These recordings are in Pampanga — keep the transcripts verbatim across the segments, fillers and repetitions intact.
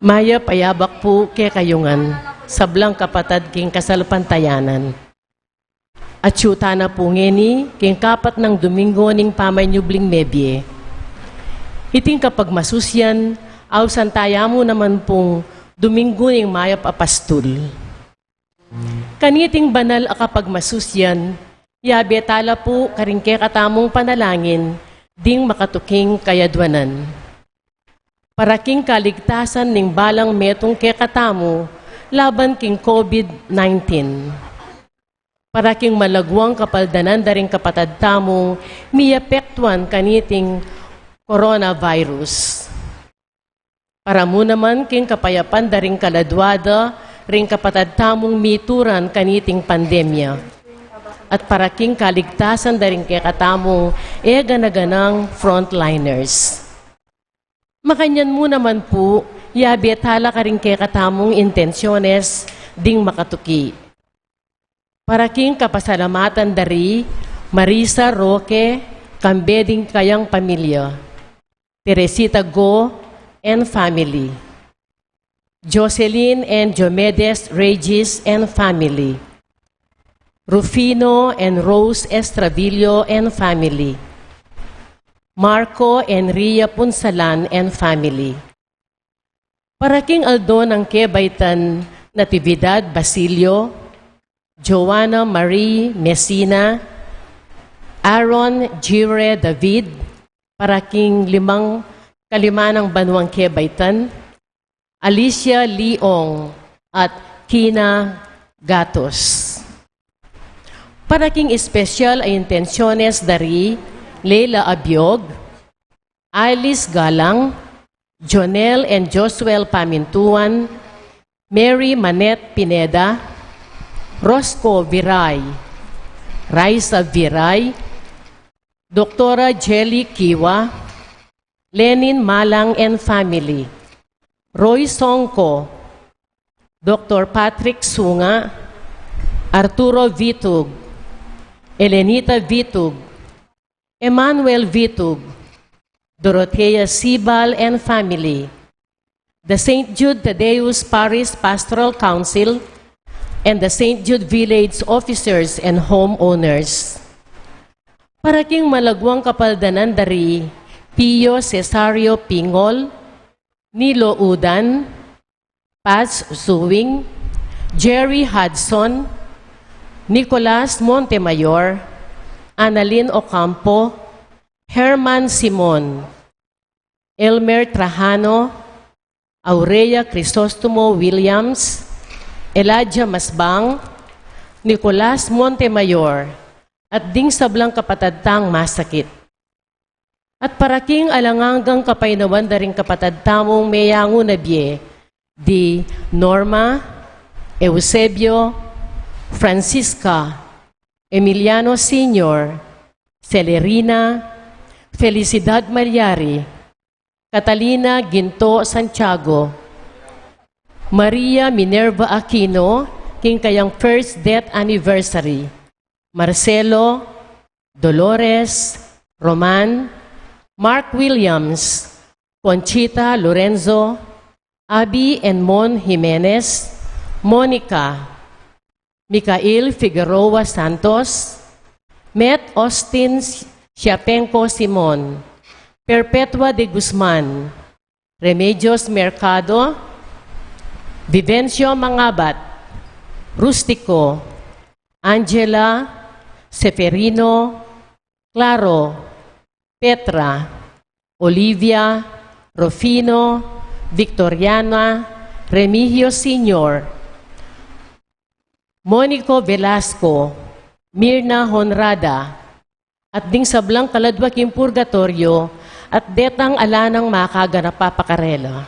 Mayap a yabak pu kekayu ngan, sablang kapatad king kasalpantayanan. Atyu tana pu ngeni king kapat nang Domingo ning pamanyubling mebie. Iting kapagmasusyan, ausan taya mu naman pung Domingo ning Mayap a Pastul. Kaniting banal a kapagmasusyan, yabe tala pu karing kekatamung panalangin ding makatuking kayadwanan. Para king kaligtasan ning balang metung kekatamu laban king COVID nineteen. Para king malagwang kapaldanan da ring kapatad tamung miapektuan kaniting coronavirus. Para mu naman king kapayapan da ring kaladwa da ring kapatad tamung mituran kaniting pandemya. At para king kaligtasan da ring kekatamung e gana-ganang frontliners. Makanyan mu naman pu, yabe tala karing kekatamung intensyones ding makatuki. Para king kapasalamatan da ri Marisa Roque, kambe ding kayang pamilya. Teresita Go and family. Jocelyn and Diomedes Regis and family. Rufino and Rose Estravillo and family. Marco and Ria Punsalan and family. Para king aldo nang kebaitan Natividad Basilio, Joanna Marie Messina, Aaron Jire David, para king limang kalima nang banuang kebaitan, Alicia Leong at Kina Gatos. Para king espesyal a intensyones da ri Leila Abiog, Alice Galang, Jonel and Josuel Pamintuan, Mary Manette Pineda, Rosco Viray, Raisa Viray, Doktora Jelly Kiwa, Lenin Malang and family, Roy Songko, Doktor Patrick Sunga, Arturo Vitug, Elenita Vitug, Emmanuel Vitug, Dorothea Sibal and family, the Saint Jude Thaddeus Parish Pastoral Council, and the Saint Jude Village officers and homeowners. Para king malagwang kapaldanan da ri Pio Cesario Pingol, Nilo Udan, Paz Suing, Jerry Hudson, Nicolas Montemayor, Annalyn Ocampo, Herman Simon, Elmer Trajano, Aurea Crisostomo Williams, Elijah Masbang, Nicolas Montemayor, at ding sablang kapatad tang masakit. At para king alang anggang kapaynawan da ring kapatad tamung meyangu na bie, di Norma, Eusebio, Francisca, Emiliano Senior, Celerina, Felicidad Malyari, Catalina Ginto Santiago, Maria Minerva Aquino, king kayang first death anniversary, Marcelo, Dolores, Roman, Mark Williams, Conchita Lorenzo, Abby and Mon Jimenez, Monica, Micael Figueroa Santos, Met Austin Siapenco Simon, Perpetua de Guzman, Remedios Mercado, Vivencio Mangabat, Rustico, Angela, Seferino, Claro, Petra, Olivia, Rufino, Victoriana, Remigio Senior, Monico Velasco, Mirna Honrada, at ding sablang kaladwa king purgatoryo, at detang ala nang makaganap a pakarela.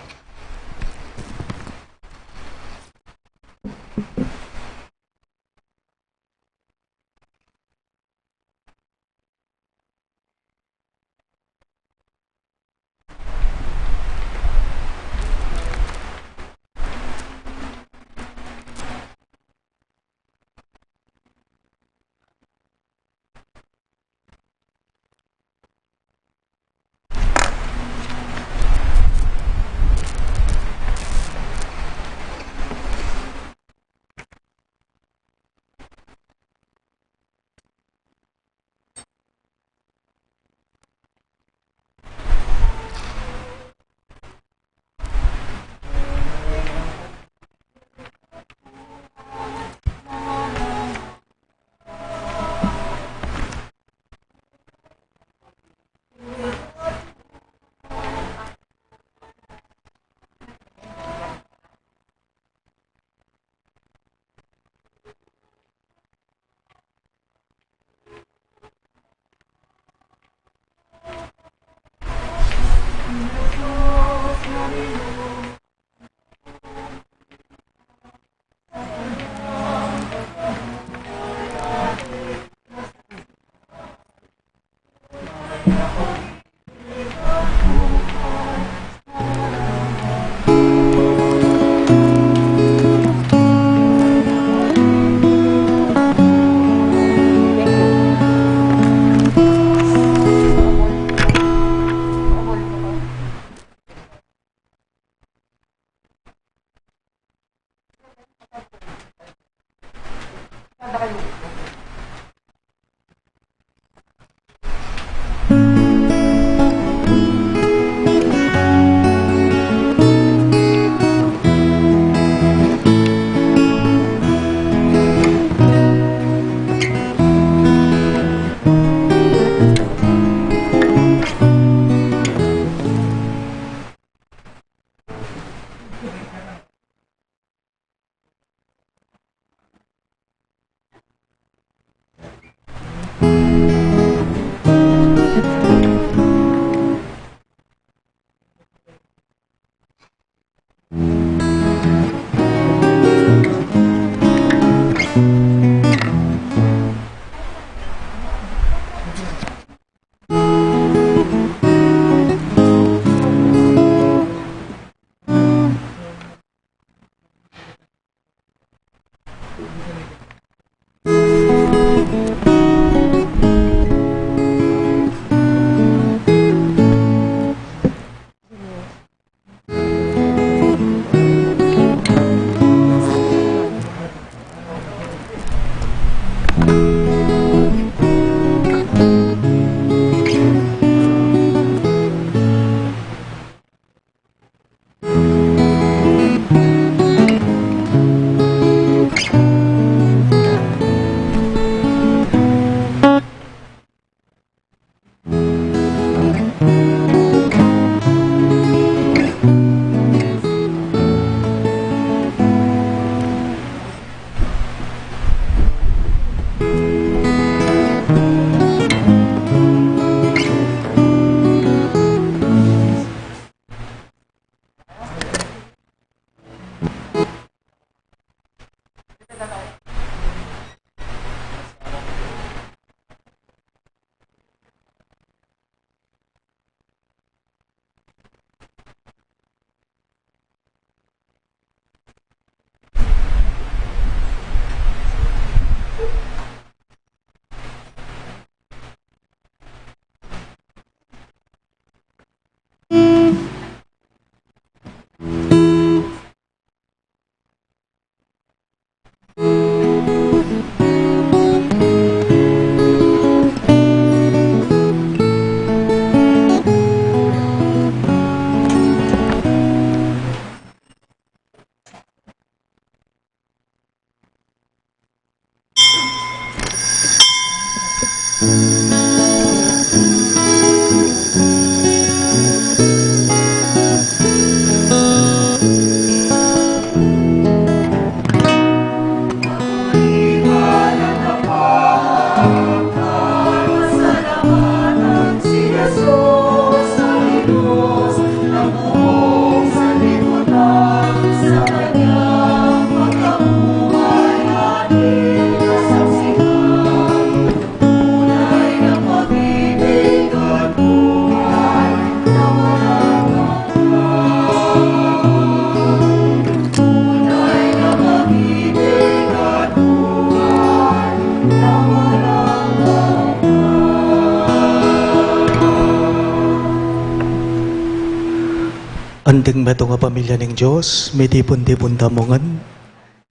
Anting metung a pamilya ning Dios, mitipun-tipun tamu ngan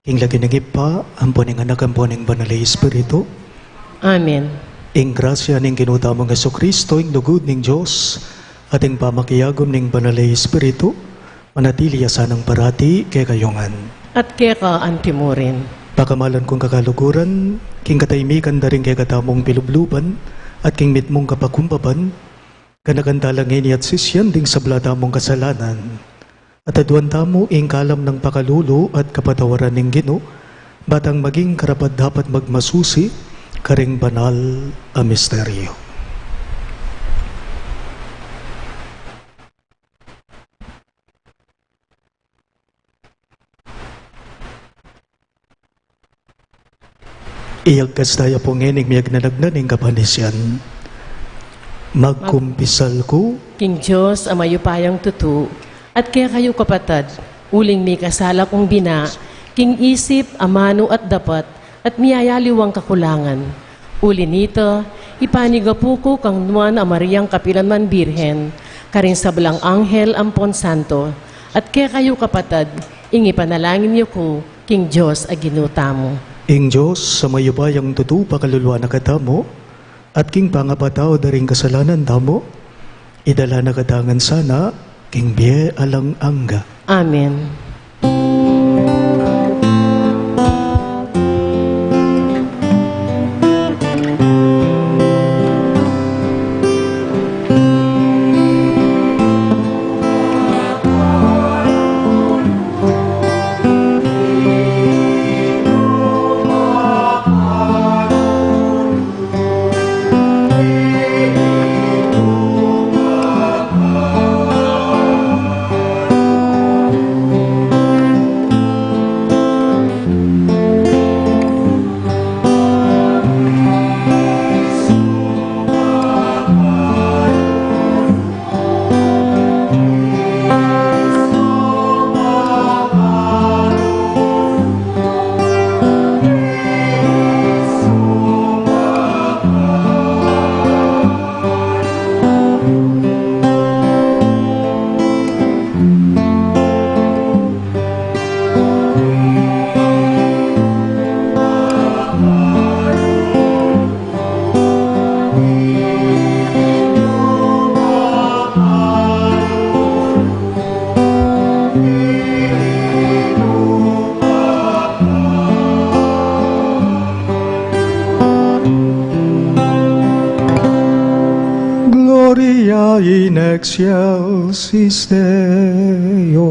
king lagyu ning Ibpa, ampo ning Anak, ampo ning Banal a Espiritu. Amen. Ing grasya ning Ginu tamung Jesucristo, ing lugud ning Dios, at ing pamakiagum ning Banal a Espiritu, manatili ya sanang parati kekayu ngan. At keka antimurin. Pakamalan kung kakaluguran, king katahimikan da ring kekatamung pilubluban, at king mitmung kapakumbaban, ganakan tala ngeni at sisian ding sabla tamung kasalanan. At aduan tamu ing kalam nang pakalulu at kapatawaran ning Ginu, ba tang maging karapat-dapat magmasusi karing banal a misteryo. Iyagkas taya pu ngening miyagnanagnan ning kapanisian. Magkumpisal ku king Dios a mayupayang tutu, at kekayu kapatad, uling mikasala kung bina, king isip, amanu at dapat, at miyayaliwang kakulangan. Uli nita, ipanigapu ku kang Nuan a Mariang kapilan man Birhen, karing sablang anghel ampon santo, at kekayu kapatad, ing ipanalangin yu ku king Dios a Ginu tamu. Ing Dios a mayupayang tutu pakaluluan na katamu, at king pangapatawad da ring kasalanan tamu, idala na katamu ngan sana king bie alang angga. Amen. Excelsis Deo.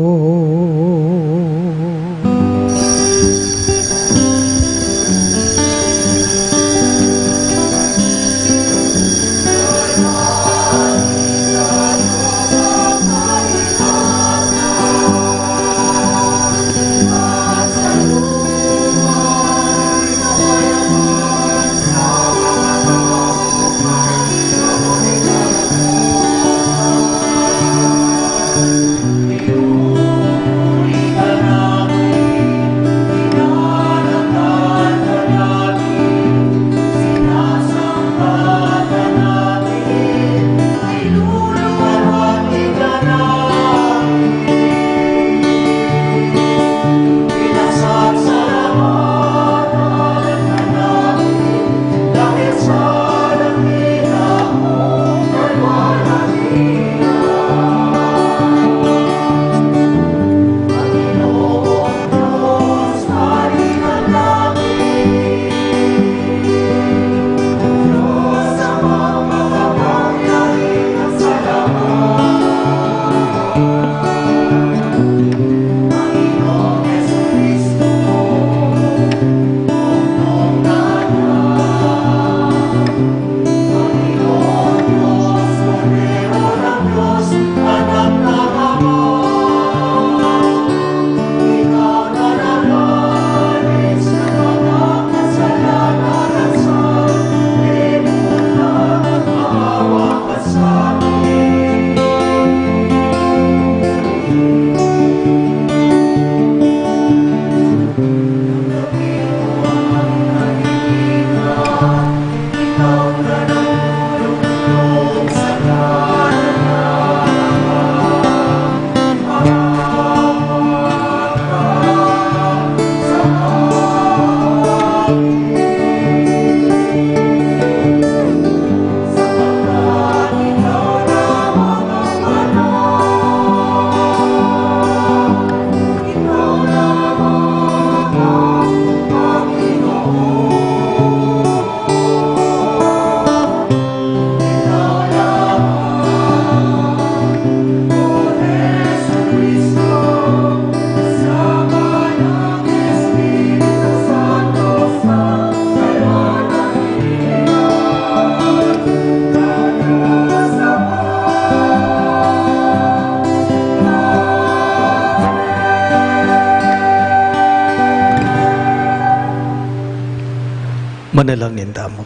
Manalangin tamu.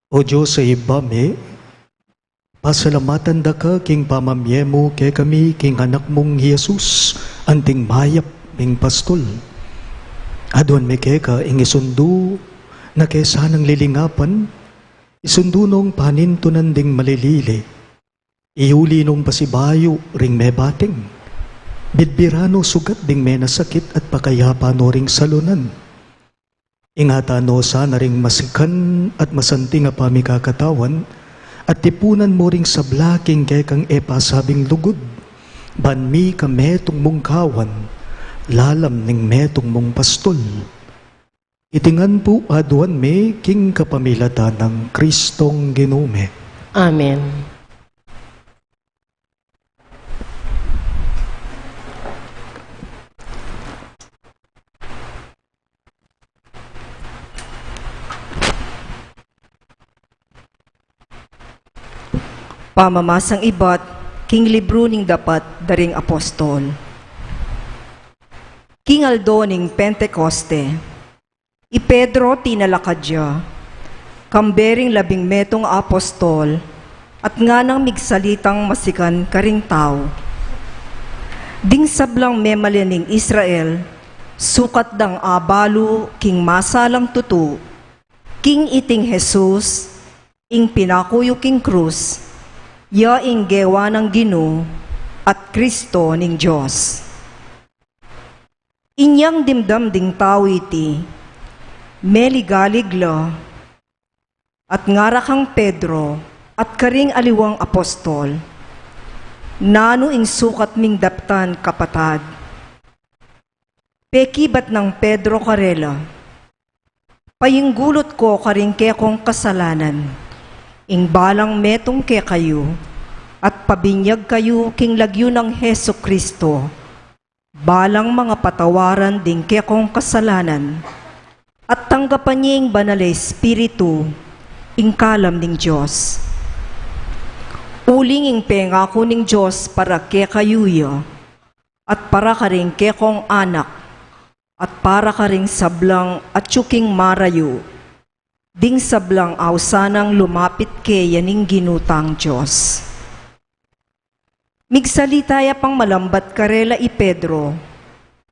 O Dios a Ibpa mi, pasalamatan da ka king pamamie mu kekami king Anak mung Jesus, anting mayap ming pastul. Aduan mi keka ing isundu na ke sanang lilingapan, isundu nong panintunan ding malilili, iuli nong pasibayu ring mebating, bidbiran no sugat ding menasakit at pakayapan no ring salunan. Ingatan no sana ring masikan at masanting a pamikakatawan, at tipunan mo ring sabla king kekang e pasabing lugud, ban mika metung mung kawan, lalam ning metung mung pastul. Iti ngan pu aduan mi king kapamilatan nang Kristong Ginu mi. Amen. Pamamasang ibat king libru ning Dapat da ring Apostol. King aldo ning Pentecoste, i Pedro tinalakad ya, kambe ring labing metung a apostol, at nganang migsalitang masikan karing tau. Ding sablang memalen ning Israel, sukat dang abalu king masalang tutu, king iting Jesus, ing pinaku yu king krus, ya ing gewa nang Ginu at Kristo ning Dios. Inyang dimdam ding tau iti, meligalig la, at ngara kang Pedro at karing aliwang apostol, nanu ing sukat ming daptan, kapatad? Pekibat nang Pedro karela, payinggulut ko karing kekong kasalanan, Ing balang metung kekayu, at pabinyag kayu king lagyu nang Jesucristo, balang mapatawaran ding kekong kasalanan, at tanggapan ye ing Banal a Espiritu, ing kalam ning Dios. Uling ing pengaku ning Dios para kekayu ya, at para karing kekong anak, at para karing sablang atyu king marayu, ding sablang ausan nang lumapit keya ning Ginu tang Dios. Migsalita ya pang malambat karela i Pedro,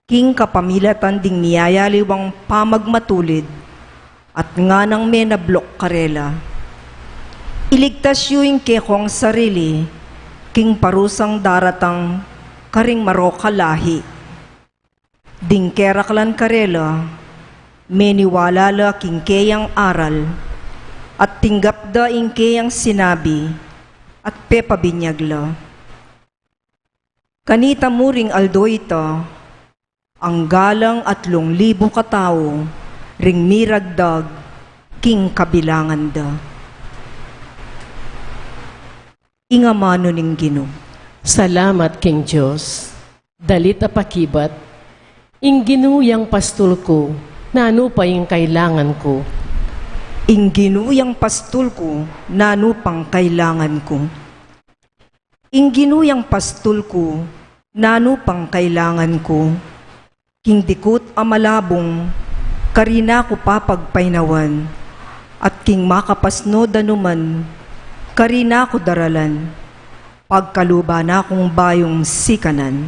king kapamilatan ding miyayaliwang pamagmatulid, at nganang menabluk karela: Iligtas yu ing kekong sarili, king parusang daratang karing marok a lahi. Ding keraklan karela, meniwala la king keyang aral, at tinggap da ing keyang sinabi, at pepabinyag la. Kanita mu ring aldo ita, anggalang atlung libu katau ring miragdag king kabilangan da. Ing amanu ning Ginu. Salamat king Dios. Dalit a pakibat. Ing Ginu yang pastul ku, nanu pa ing kailangan ku? Ing Ginu yang pastul ku, nanu pang kailangan ku? Ing Ginu yang pastul ku, nanu pang kailangan ku? King dikut a malabung, karina ku papagpainawan, at king makapasnud a numan, karina ku daralan, pagkaluban na kung bayung sikanan.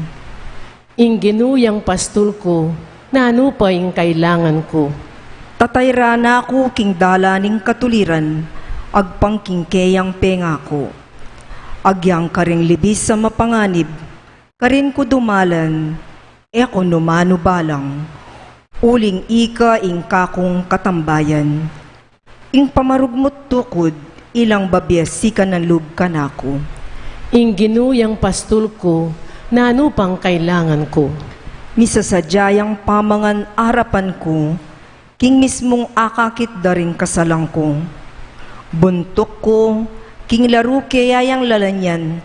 Ing Ginu yang pastul ku, nanu pa ing kailangan ku? Tatayran na ku king dalan ning katuliran, agpang king keyang pengaku. Agyang karing libis a mapanganib, karin ku dumalan, e ku numanu balang, uling ika ing kakung katambayan. Ing pamarugmut tukud, ilang babie sikanan lub kanaku. Ing Ginu yang pastul ku, nanu pang kailangan ku? Misasadya yang pamangan arapan ku, king mismung akakit da ring kasalan ku. Buntuk ku, king laru keya yang lalanyan,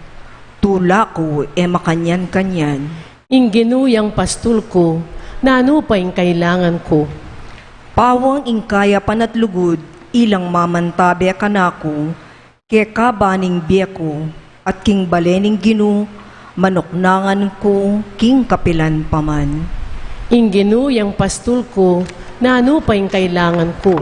tula ku e makanyan-kanyan. Ing Ginu yang pastul ku, nanu pa ing kailangan ku? Pawang ing kayapan at lugud, ilang mamantabe kanaku, kekaba ning bie ku, at king bale ning Ginu, manuknangan ku king kapilan pa man. Ing Ginu yang pastul ku, nanu pa ing kailangan ku?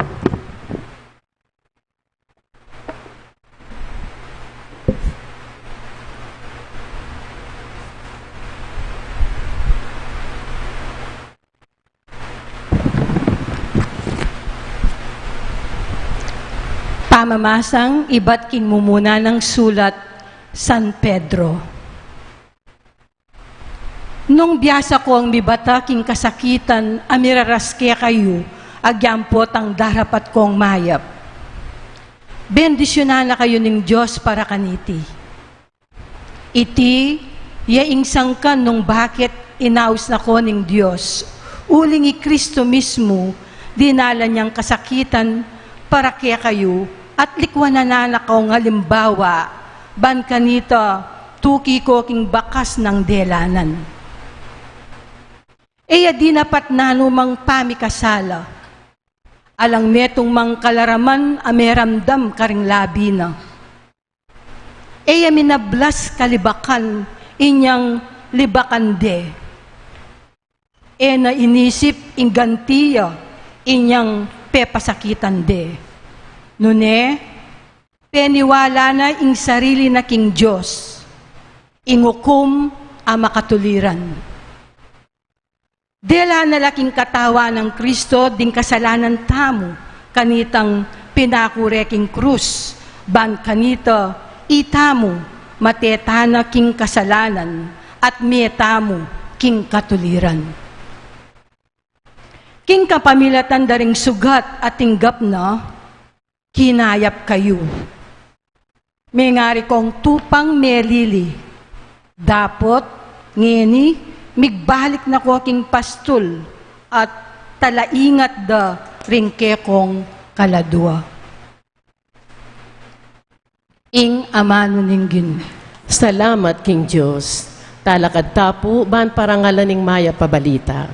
Pamamasang ibat king mumuna nang sulat San Pedro. Nung biasa kong mibata king kasakitan a miraras kekayu, agyang potang darapat kong mayap, bendisyunan na kayu ning Dios para kaniti. Iti ya ing sangkan nung bakit inaus na ko ning Dios, uling i Kristo mismu dinalan yang kasakitan para kekayu, at likwanan na kong alimbawa, ban kanita tuki ko king bakas nang delanan. E ya dinapat nanumang pamikasala, alang metung mang kalaraman a meramdam karing labi na. E ya minablas kalibakan inyang libakan de. E na inisip ing ganti ya inyang pepasakitan de. Nune, peniwala na ing sarili na king Dios, ing ukum a makatuliran. Dela na la king katawan nang Kristo ding kasalanan tamu, kanitang pinaku re king krus, ban kanita itamu mate tana king kasalanan, at mie tamu king katuliran. King kapamilatan da ring sugat a tinggap na, kinayap kayu. Mengari kong tupang melili. Dapot, ngeni, migbalik na ko king pastul at talaingat da ring kekong kaladua. Ing amanu ning Ginu. Salamat king Dios. Talakad ta pu ban parangalan ing mayap a balita.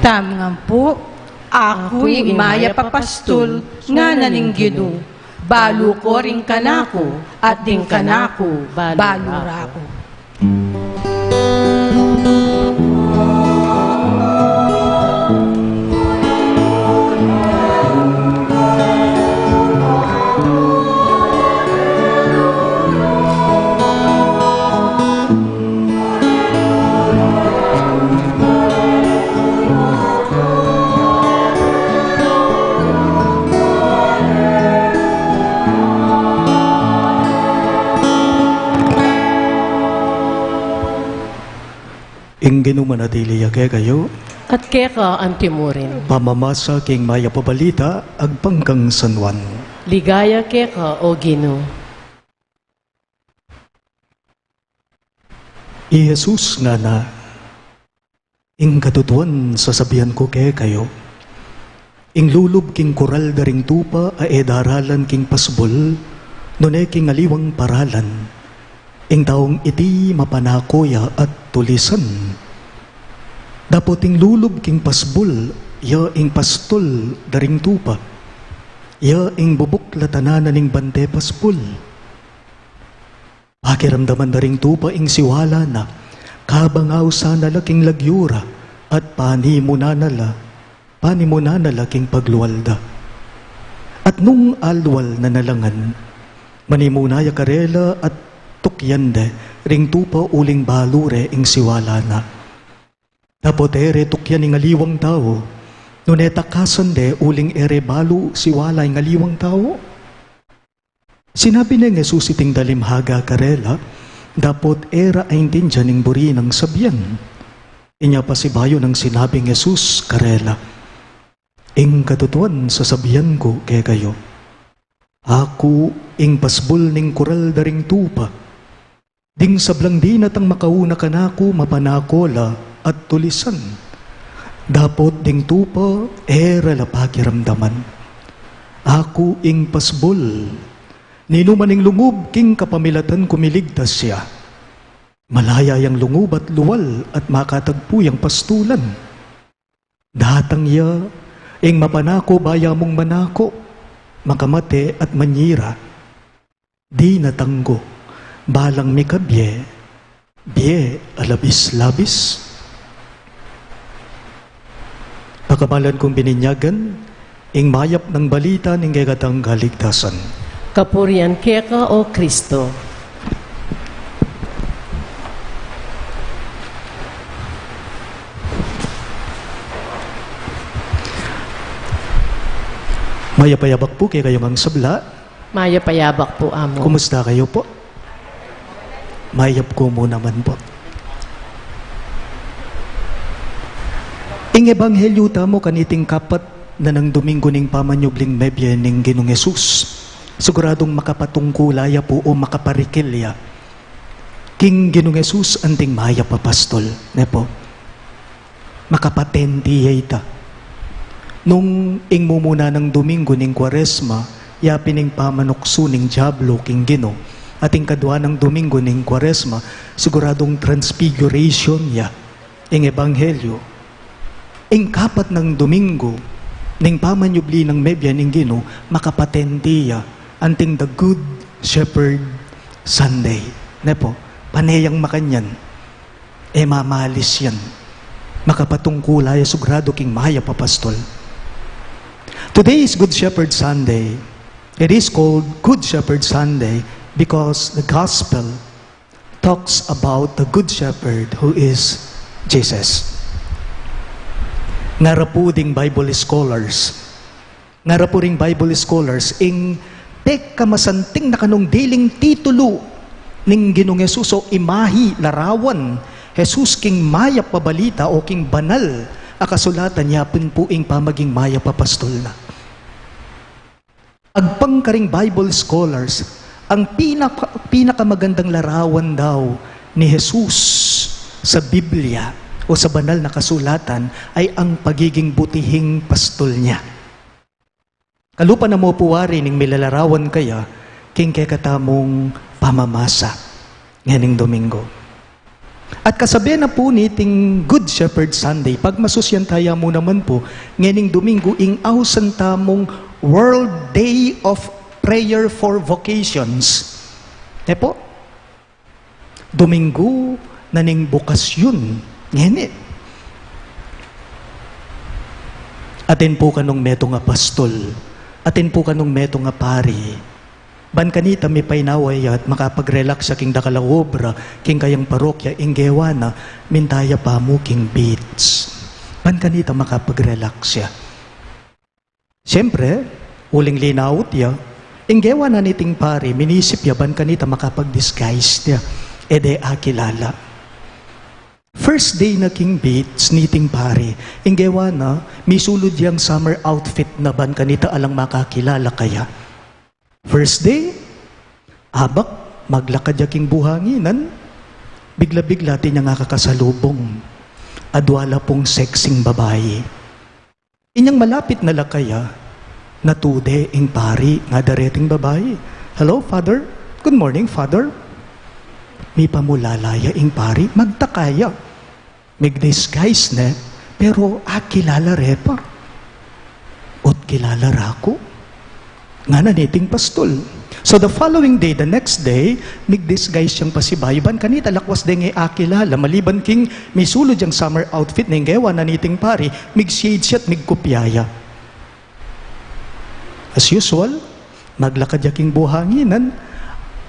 Tamu ngan pu, aku ing mayap a pastul, ngana ning Ginu. Balu ko ring kanaku, at ding kanaku, balu ra ku. Ing Ginu manatili ya kekayu. At keka antimurin. Pamamasa king mayap a balita agpang kang San Juan. Ligaya keka, O Ginu. I Jesus ngana, ing katutuan sasabian ku kekayu, ing lulub king kural da ring tupa a e daralan king pasbul, nune king aliwang paralan, ing taung iti mapanako ya at tulisan. Dapot ing lulub king pasbul, ya ing pastul da ring tupa, ya ing bubuklatan na ning bante pasbul. Pakiramdaman da ring tupa ing siwala na, kabang ausan na la king lagyu ra, at panimunan na la, panimunan na la king paglual da. At nung alual na na la ngan, manimuna ya karela at tukyan de ring tupa uling balu re ing siwala na. Dapot e re tukyan ing aliwang tau, nune takasan de uling e re balu siwala ing aliwang tau. Sinabi neng Jesus iting dalimhaga karela, dapot e ra aintindian ing buri nang sabian. Inya pasibayu nang sinabing Jesus karela, ing katutuan sasabian ku kekayu, aku ing pasbul ning kural da ring tupa. Ding sablang dinatang makauna kanaku mapanako la at tulisan. Dapot ding tupa e ra la pakiramdaman. Aku ing pasbul. Ninuman ing lungub king kapamilatan ku miligtas ya. Malaya yang lungub at lual at makatagpu yang pastulan. Datang ya ing mapanako baya mung manako, makamate at manyira. Dinatang ku balang mikabie, bie a labis-labis. Pakamalan kung bininyagan, ing mayap nang balita ning kekatang kaligtasan. Kapurian keka, O Kristo. Mayap a yabak pu kekayu ngang sabla. Mayap a yabak pu, Amu. Kumusta kayu pu? Mayap ku mu naman pu. Ing ebanghelyu tamu kaniting kapat na nang Domingo ning pamanyubling mebie ning Ginung Jesus, siguradung makapatungkula ya pu o makaparikil ya king Ginung Jesus anting mayap a pastul, ne pu? Makapatenti ya ita. Nung ing mumuna nang Domingo ning Kuaresma, yapin ing pamanuksu ning Diablo king Ginu, at ing kadua nang Domingo ning Kuaresma, siguradung Transfiguration ya ing ebanghelyu. Ing kapat nang Domingo ning pamanyubli nang mebie ning Ginu, makapatenti ya anting the Good Shepherd Sunday. Ne pu? Pane yang makanyan. E mamalis yan. Makapatungkula ya suguradu king mayap a pastul. Today is Good Shepherd Sunday. It is called Good Shepherd Sunday because the gospel talks about the Good Shepherd who is Jesus. Ngara pu ding Bible scholars, ngara pu ring Bible scholars, ing pekamasanting na kanung diling titulu ning Ginung Jesus o imahi, larawan, Jesus king Mayap a Balita o king Banal a Kasulatan, yapin pu ing pamaging mayap a pastol na. Agpang karing Bible scholars, ang pinaka-, pinakamagandang larawan daw ni Jesus sa Biblia o sa Banal na Kasulatan ay ang pagiging butihing pastol niya. Kalupa na mu pu wari ning milalarawan kaya king kekatamung pamamasa ngening Domingo. At kasabe na pu niting Good Shepherd Sunday, pagmasusyan taya mu naman pu ngening Domingo ing ausan tamung World Day of Prayer for Vocations. E pu? Domingo na ning bokasyon. Ngeni, atin pu kanung metung a pastol, atin pu kanung metung a pari, ban kanita mipainawa ya at makapag-relax ya king dakal a obra king kayang parokya, ing gewa na minta ya pa mu king beats. Ban kanita makapag-relax ya. Siyempre, uling linaut ya, ing gewa na niting pari, minisip ya ban kanita makapag-disguise ya, e de akilala. First day na king beats niting pari, ing gewa na, misulud yang summer outfit na ban kanita alang makakilala kaya. First day, abak, maglakad ya king buhanginan, bigla-bigla atin yang akakasalubung. Adwa la pung sexing babai. Inyang malapit na la kaya, natude ing pari, ngada reting babai, "Hello, Father. Good morning, Father." Mipamulala ya ing pari, magtaka ya. Mig-disguise ne, pero akilala re pa. "Ot kilala ra ku," ngana niting pastol. So the following day, the next day, mig-disguise yang pasibayu, ban kanita lakwas de nge akilala, maliban king misulud yang summer outfit na, ing gewa na niting pari, mig-shades ya't migkupya ya. As usual, maglakad ya king buhanginan,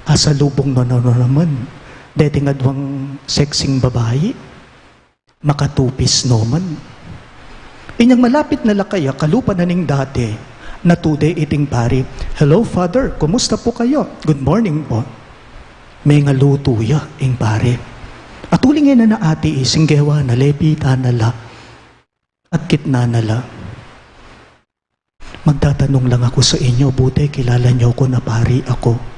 asalubung no na naman deting adwang sexing babai. Makatupis no man. Inyang malapit na la kaya, kalupa na ning dati, natude iting pari, "Hello, Father. Kumusta po kayo? Good morning po." Mengalutu ya ing pari. At uling e na na atiis, ing gewa na, lepitan na la. At kitnan na la. "Magtatanung lang aku sa inyo, bute kilala nyo ku na pari aku."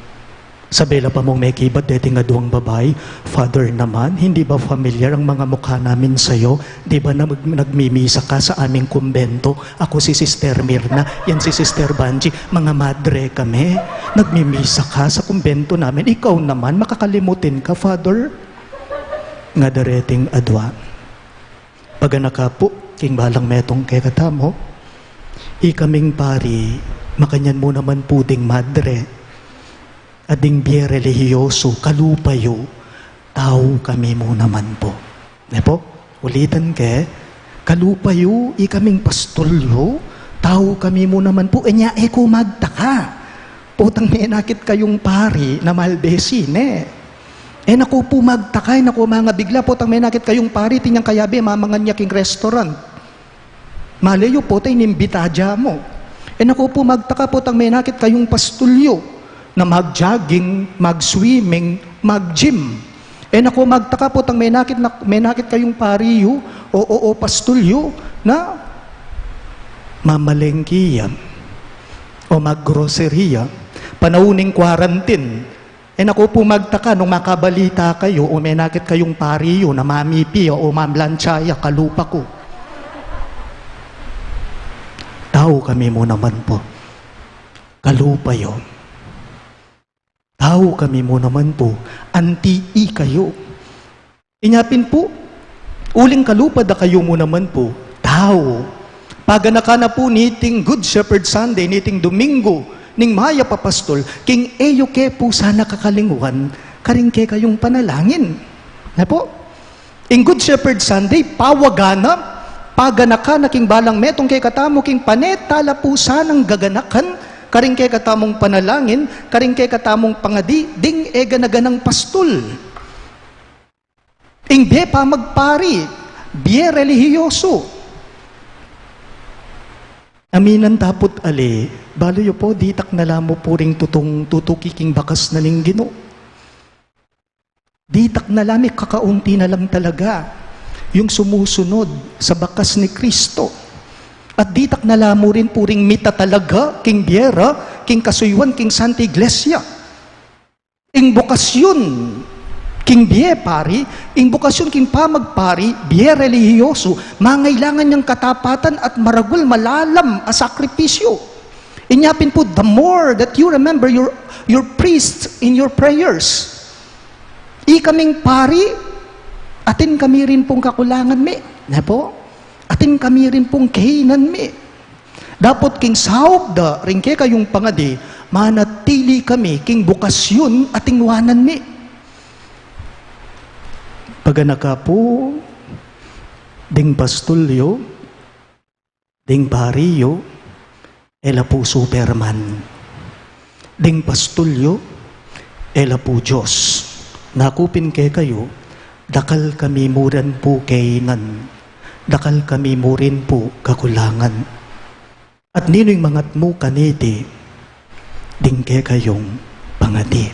Sabyan la pa mung mekibat deting adwang babai, "Father naman, hindi ba familiar ang mga mukha namin sa'yo? Di ba na mag-, nagmimisa ka sa aming kumbento? Aku si Sister Mirna, yan si Sister Banji, mga madre kami. Nagmimisa ka sa kumbento namin. Ikaw naman, makakalimutin ka, Father?" Ngada reting adwa, "Paganaka pu king balang metung kekatamu, ikaming pari, makanyan mu naman pu ding madre, at ding bie relihiyosu, kalupa yu, tau kami mu naman pu." Ne pu? Ulitan ke, kalupa yu, ikaming pastol yu, tau kami mu naman pu, e nya e ku magtaka potang menakit kayung pari na malbesi, ne? E na ku pu magtaka, e na ku mangabigla potang menakit kayung pari, atin yang kayabe mamangan ya king restaurant. Maley yu, pota inimbita ya mu. E na ku pu magtaka potang menakit kayung pastol yu na mag-jogging, mag-swimming, mag-gym. E na ku magtaka potang menakit na, menakit kayung pari yu, o, o, o pastol yu na mamalengke ya o mag-grocery ya panaun ning quarantine. E na ku pu magtaka nung makabalita kayu o menakit kayung pari yu na mamipi ya o mamlantsa ya, kalupa ku. Tau kami mu naman pu. Kalupa yu. Tau kami mu naman pu. Anti ikayu. Inya pin pu, uling kalupa da kayu mu naman pu, tau. Paganaka na pu niting Good Shepherd Sunday, niting Domingo ning Mayap a Pastol, king e yu ke pu sana kakalingwan karing kekayung panalangin. Ne pu? Ing Good Shepherd Sunday, pawaga na, paganaka na king balang metung kekatamu, king pane tala pu sanang gaganakan karing kekatamung panalangin, karing kekatamung pangadi ding e ganaganang pastol. Ing bie pamagpari, bie relihiyosu, Aminan ta pu't ali, balu yu pu, ditak na la mu pu ring tutung tutuki king bakas na ning Ginu. Ditak na la, mikakaunti na lang talaga yung sumusunod sa bakas ni Kristo. At ditak na la mu rin pu ring mita talaga king bie ra, king kasuyuan, king Santa Iglesia. Ing bokasyon king bie pari, ing bokasyon king pamagpari, bie relihiyoso, mangailangan yang katapatan at maragul malalam a sakripisyo. Inya pin pu, the more that you remember your, your priests in your prayers. Ikaming pari, atin kami rin pung kakulangan mi. Ne pu? Atin kami rin pung kahinan mi. Dapot king saup da ring kekayung pangadi, manatili kami king bokasyon a tingwanan mi. Paganaka pu, ding pastul yu, ding pari yu, e la pu Superman. Ding pastul yu, e la pu Dios. Naku pin kekayu, dakal kami mu rin pu kahinan, dakal kami mu rin pu kakulangan. At ninu ing mangatmu kaniti, ding kekayung pangadi,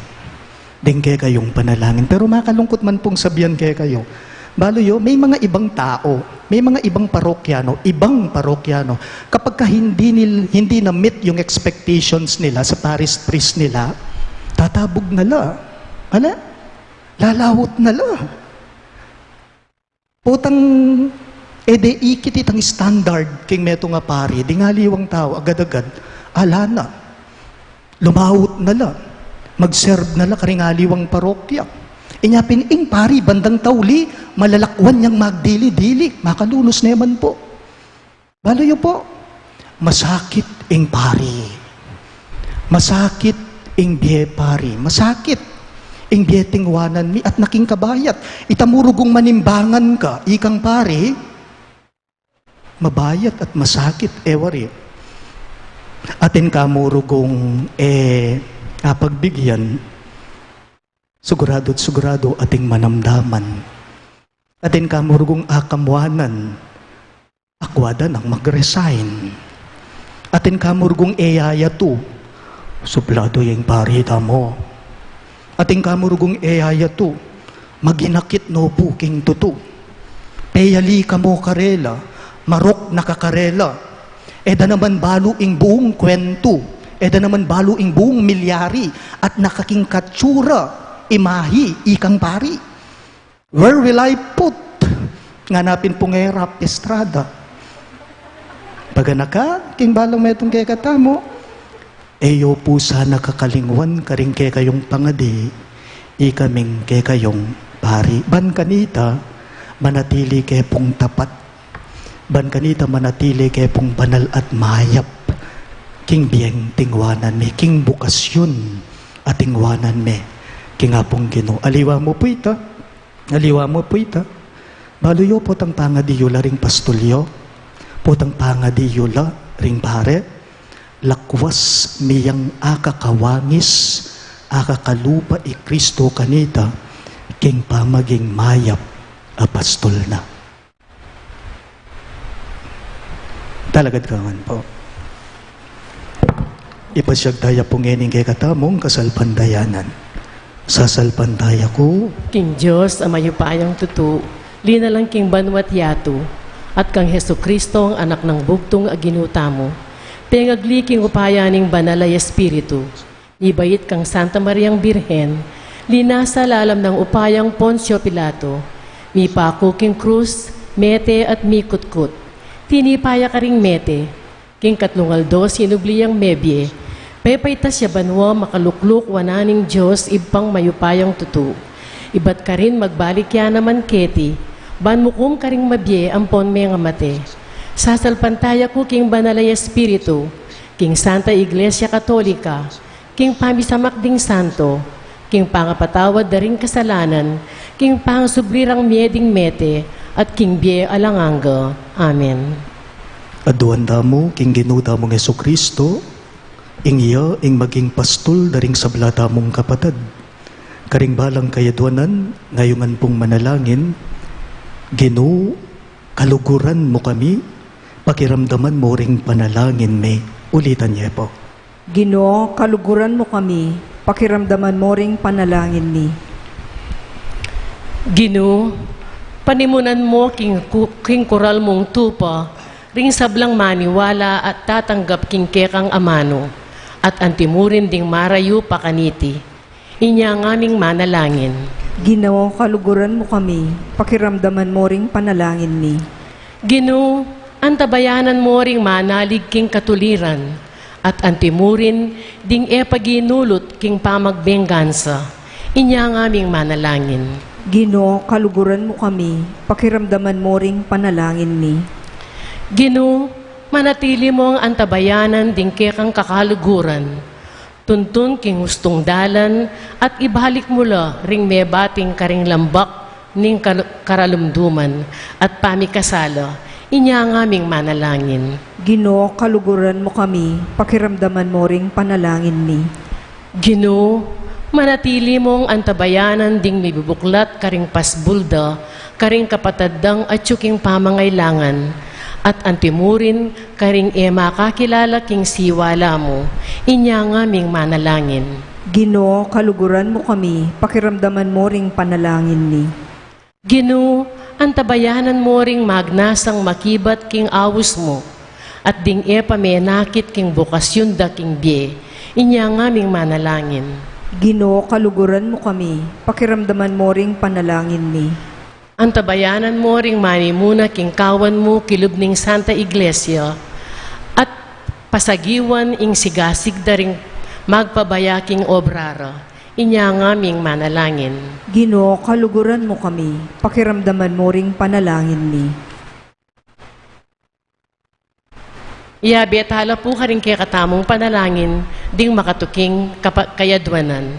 ding kekayung panalangin. Pero makalungkut man pung sabian kekayu, balu yu, may mga ibang tao, may mga ibang parokyano, ibang parokyano, kapag ka hindi, nil, hindi na-meet yung expectations nila sa parish priest nila, tatabug na la. Ala? Lalawut na la. Potang, e de ikit itang standard king metung a pari, ding aliwang tau, agad-agad, ala na. Lumawut na la. Mag-serve na la karing aliwang parokya. Inya pin ing pari bandang tauli, malalakwan yang magdili-dili, makalunus ne man pu. Balu yu pu, masakit ing pari. Masakit ing bie pari. Masakit ing bie tingwanan mi at naking kabayat. Ita mu rugung manimbangan ka, ikang pari, mabayat at masakit, e wari. Atin ka mu rugung, e, apagbigyan, sigurado at sigurado ating manamdaman. Atin ka mu rugung akamuanan, akwa da nang mag-resign. Atin ka mu rugung e yayatu, suplado ya ing pari tamu. Atin ka mu rugung e yayatu, maginakit no pu king tutu. Peyali ka mu karela, marok na ka karela. E da naman balu ing buung kwentu, e da naman balu ing buung milyari, at nakaking katsura, imahi, ikang pari. Where will I put? Ngana pin pung e rap estrada. Paganaka king balang metung kekatamu, e yu pu sana kakalingwan karing kekayung pangadi, ikaming kekayung pari. Ban kanita, manatili ke pung tapat. Ban kanita, manatili ke pung banal at mayap king bieng tingwanan mi, king bukasyon a tingwanan mi king Apung Ginu. Aliwa mu pu ita, aliwa mu pu ita. Balu yu, potang pangadi yu la ring pastul yu, potang pangadi yu la ring pare, lakwas mi yang akakawangis, akakalupa i Kristo kanita king pamaging mayap a pastul na. Talagad ka ngan pu. Ipasyag taya pu ngening kekatamung kasalpantayanan. Sasalpantaya ku king Dios a mayupayang tutu, linalang king banua't yatu, at kang Jesucristo, ang Anak nang bugtung a Ginu tamu, pengagli king upaya ning Banal a Espiritu, mibait kang Santa Mariang Birhen, linasa lalam nang upayang Poncio Pilato, mipaku king krus, mete at mikutkut. Tinipa ya karing mete, king katlung aldo sinubli yang mebie, pepaitas ya banua, makalukluk wanan ning Dios Ibpang mayupayang tutu. Ibat karin magbalik ya naman keti, ban mukum karing mabie ampon mengamate. Sasalpantaya ku king Banal a Espiritu, king Santa Iglesia Katolika, king pamisamak ding santo, king pangapatawad da ring kasalanan, king pangasubli rang mie ding mete, at king bie alang angga. Amen. Aduan tamu king Ginu tamung Jesucristo, ing iya ing maging pastul da ring sabla tamung kapatad. Karing balang kayaduanan, ngayungan pung manalangin, Ginu, kaluguran mu kami, Pakiramdaman mu ring panalangin mi. Ulitan ye pu. Ginu, kaluguran mu kami, pakiramdaman mu ring panalangin mi. Ginu, panimunan mu king ku-, king kural mung tupa ring sablang maniwala at tatanggap king kekang amanu, at antimurin ding marayu pa kaniti. Inya ngaming manalangin. Ginu, kaluguran mu kami, pakiramdaman mu ring panalangin mi. Ginu, antabayanan mu ring manalig king katuliran, at antimurin ding e paginulut king pamagbenggansa. Inya ngaming manalangin. Ginu, kaluguran mu kami, pakiramdaman mu ring panalangin mi. Ginu, manatili mung antabayanan ding kekang kakaluguran, tuntun king ustung dalan, at ibalik mu la ring mebating karing lambak ning kal-, karalumduman at pamikasala. Inya ngaming manalangin. Ginu, kaluguran mu kami, pakiramdaman mu ring panalangin mi. Ginu, manatili mung antabayanan ding mibubuklat karing pasbul da karing kapatad dang atyu king pamangailangan, at antimurin karing e makakilala king siwala mu. Inya ngaming manalangin. Ginu, kaluguran mu kami, pakiramdaman mu ring panalangin mi. Ginu, antabayanan mu ring magnasang makibat king aus mu, at ding e pamenakit king bokasyun da king bie. Inya ngaming manalangin. Ginu, kaluguran mu kami, pakiramdaman mu ring panalangin mi. Antabayanan mu ring manimuna king kawan mu kilub ning Santa Iglesia, at pasagiwan ing sigasig da ring magpabaya king obra ra. Inya ngaming manalangin. Ginu, kaluguran mu kami, pakiramdaman mu ring panalangin mi. Iyabe tala pu karing kekatamung panalangin ding makatuking kapa-, kayadwanan.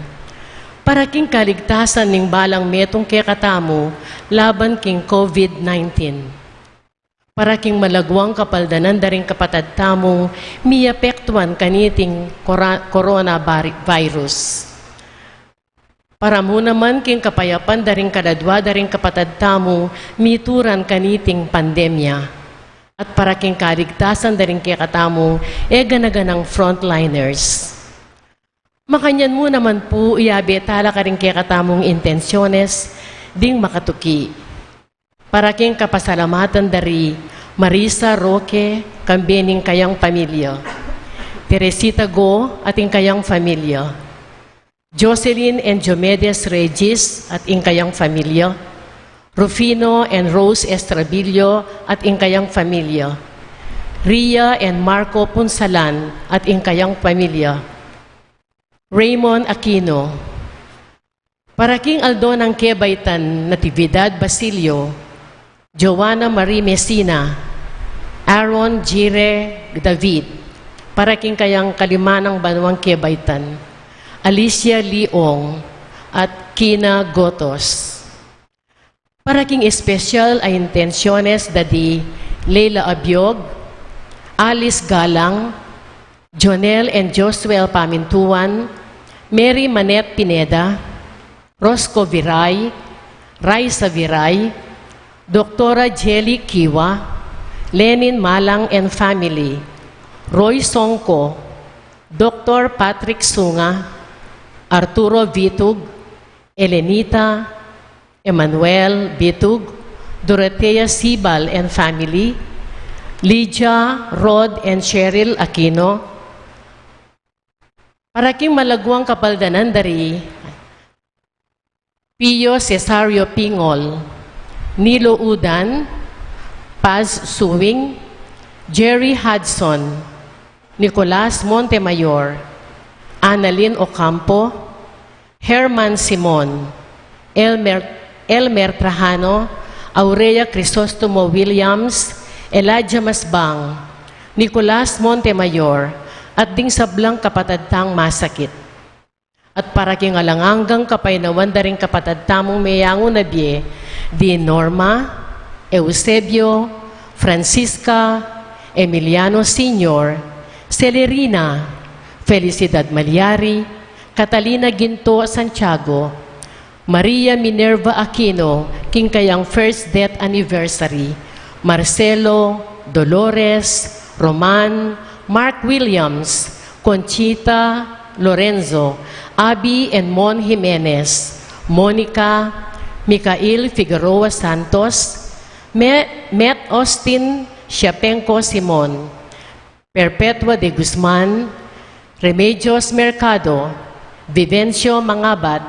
Para king kaligtasan ning balang metung kekatamu laban king COVID nineteen. Para king malagwang kapaldanan da ring kapatad tamung miapektuan kaniting cora-, corona bari-, virus. Para mu naman king kapayapan da ring kaladwa da ring kapatad tamu mituran kaniting pandemya. At para king kaligtasan da ring kekatamu e gana-ganang frontliners. Makanyan mu naman pu, iyabe tala karing kekatamung intensyones ding makatuki. Para king kapasalamatan da ri Marisa Roque, kambe ning kayang pamilya. Teresita Go at ing kayang pamilya. Jocelyn and Diomedes Regis at ing kayang pamilya. Rufino and Rose Estrabillo at ing kayang pamilya. Ria and Marco Punsalan at ing kayang pamilya. Raymond Aquino. Para king aldo nang kebaitan Natividad Basilio, Joanna Marie Messina, Aaron Jire David, para king kayang kalimanang banwang kebaitan, Alicia Lee Ong, at Kina Gotos. Para king espesyal a intensyones da di Leila Abiog, Alice Galang, Jonel and Josuel Pamintuan, Mary Manette Pineda, Rosco Viray, Raisa Viray, Doktora Jelly Kiwa, Lenin Malang and family, Roy Songko, Doktor Patrick Sunga, Arturo Vitug, Elenita, Emmanuel Bitug, Dorotea Sibal and family, Lydia, Rod, and Cheryl Aquino. Para king malagwang kapaldanan da ri Pio Cesario Pingol, Nilo Udan, Paz Suing, Jerry Hudson, Nicolas Montemayor, Annalyn Ocampo, Herman Simon, Elmer, Elmer Trajano, Aurea Crisostomo Williams, Elijah Masbang, Nicolas Montemayor, at ding sablang kapatad tang masakit. At para king alang anggang kapaynawan da ring kapatad tamung meyangu na bie, di Norma, Eusebio, Francisca, Emiliano Senior, Celerina, Felicidad Maliari, Catalina Ginto Santiago, Maria Minerva Aquino, king kayang first death anniversary, Marcelo, Dolores, Roman, Mark Williams, Conchita, Lorenzo, Abby and Mon Jimenez, Monica, Micael Figueroa Santos, Me-, Met Austin Siapenco Simon, Perpetua de Guzman, Remedios Mercado, Vivencio Mangabat,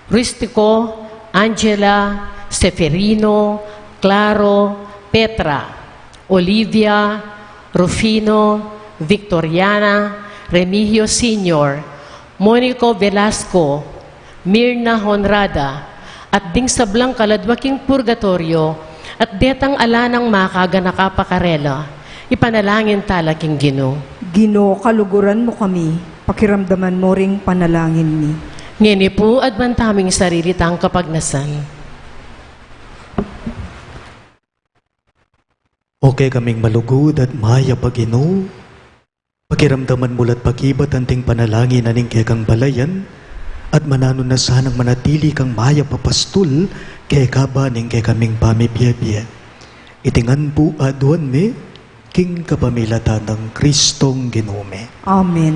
Rustico, Angela, Seferino, Claro, Petra, Olivia, Rufino, Victoriana, Remigio Senior, Monico Velasco, Mirna Honrada, at ding sablang kaladwa king purgatoryo, at detang ala nang makaganaka pa karela, ipanalangin tala king Ginu. Ginu, kaluguran mu kami, pakiramdaman mu ring panalangin mi. Ngeni pu, adwan tamu king sarili tang kapagnasan. O kekaming malugud at mayap a Ginu, pakiramdaman mu la't pakibat anting panalangin na ning kekang balayan, at mananu na sanang manatili kang mayap a pastul keka ban ning kekaming pamibiebie. Iti ngan pu aduan mi, king kapamilatan nang Kristong Ginu mi. Amen.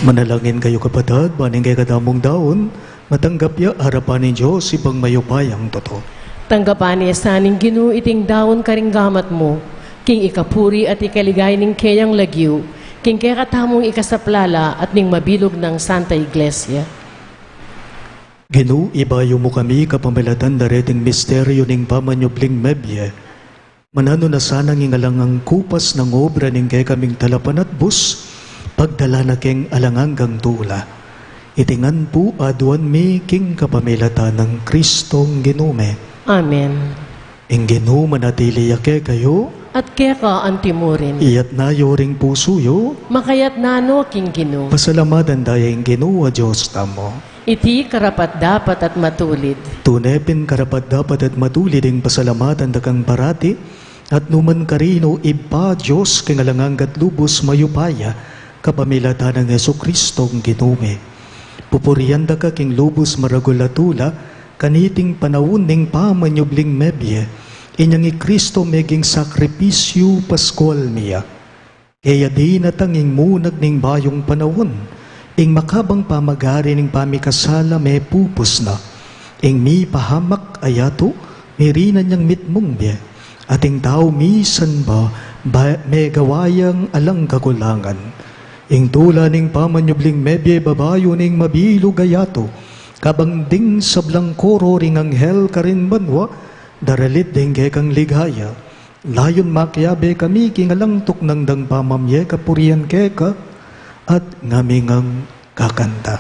Manalangin kayu, kapatad, ban ing kekatamung daun matanggap ya arapan ning Dios, Ibpang mayupayang tutu. Tanggapan na sa ning Ginu iting daun karing gamat mu, king ikapuri at ikaligaya ning keyang lagyu, king kekatamung ikasaplala at ning mabilug nang Santa Iglesia. Ginu, ibayu mu kami kapamilatan da reting misteryu ning pamanyubling mebie. Mananu na sanang ing alang angga kupas nang obra ning kekaming talapanatbus, pagdala na keng alang anggang tula. Iti ngan pu aduan mi king kapamilatan nang Kristong Ginu mi. Amen. Ing Ginu manatili ya kekayu. At keka antimurin. Iyatna yu ring pusu yu. Makayatna no king Ginu. Pasalamatan da ya ing Ginu a Dios tamu. Iti karapat-dapat at matulid. Tune pin karapat-dapat at matulid ing pasalamatan da kang parati, at numan karin, O Ibpa, Dios king alang angga't lubus mayupaya, kapamilatan nang Jesucristong Ginu mi. Pupurian da ka king lubus maragul a tula, kaniting panaun ning pamanyubling mebie, inyang i Cristo meging sakripisyu paskual mi ya. Kaya dinatang ing munag ning bayung panaun, ing makabang pamagari ning pamikasala mepupus na, ing mipahamak a yatu, mirinan yang mitmung bie, at ing tau misan ba, ba megawa yang alang kakulangan. Ing tula ning pamanyubling mebie babayu ning mabilug a yatu, kabang ding sablang koro ring anghel karin banua, daralit ding kekang ligaya. Layun makiabe kami king alang tuknang dang pamamie kapurian keka, at ngami ngang kakanta.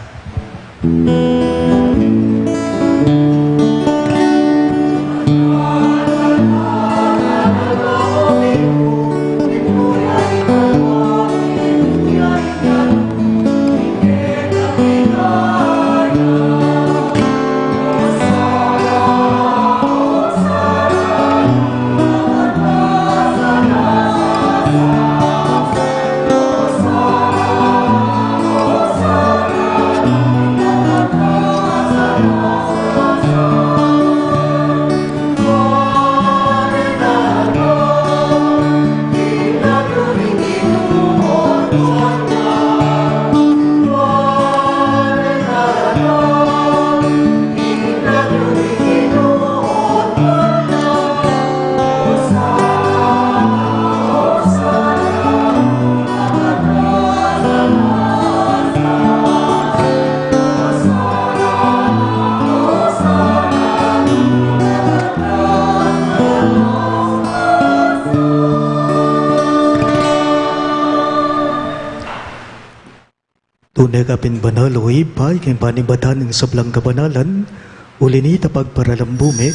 Tune ka pin banal, o Ibpa, king panibatan ning sablang kabanalan, uli nita pagparalambu mi,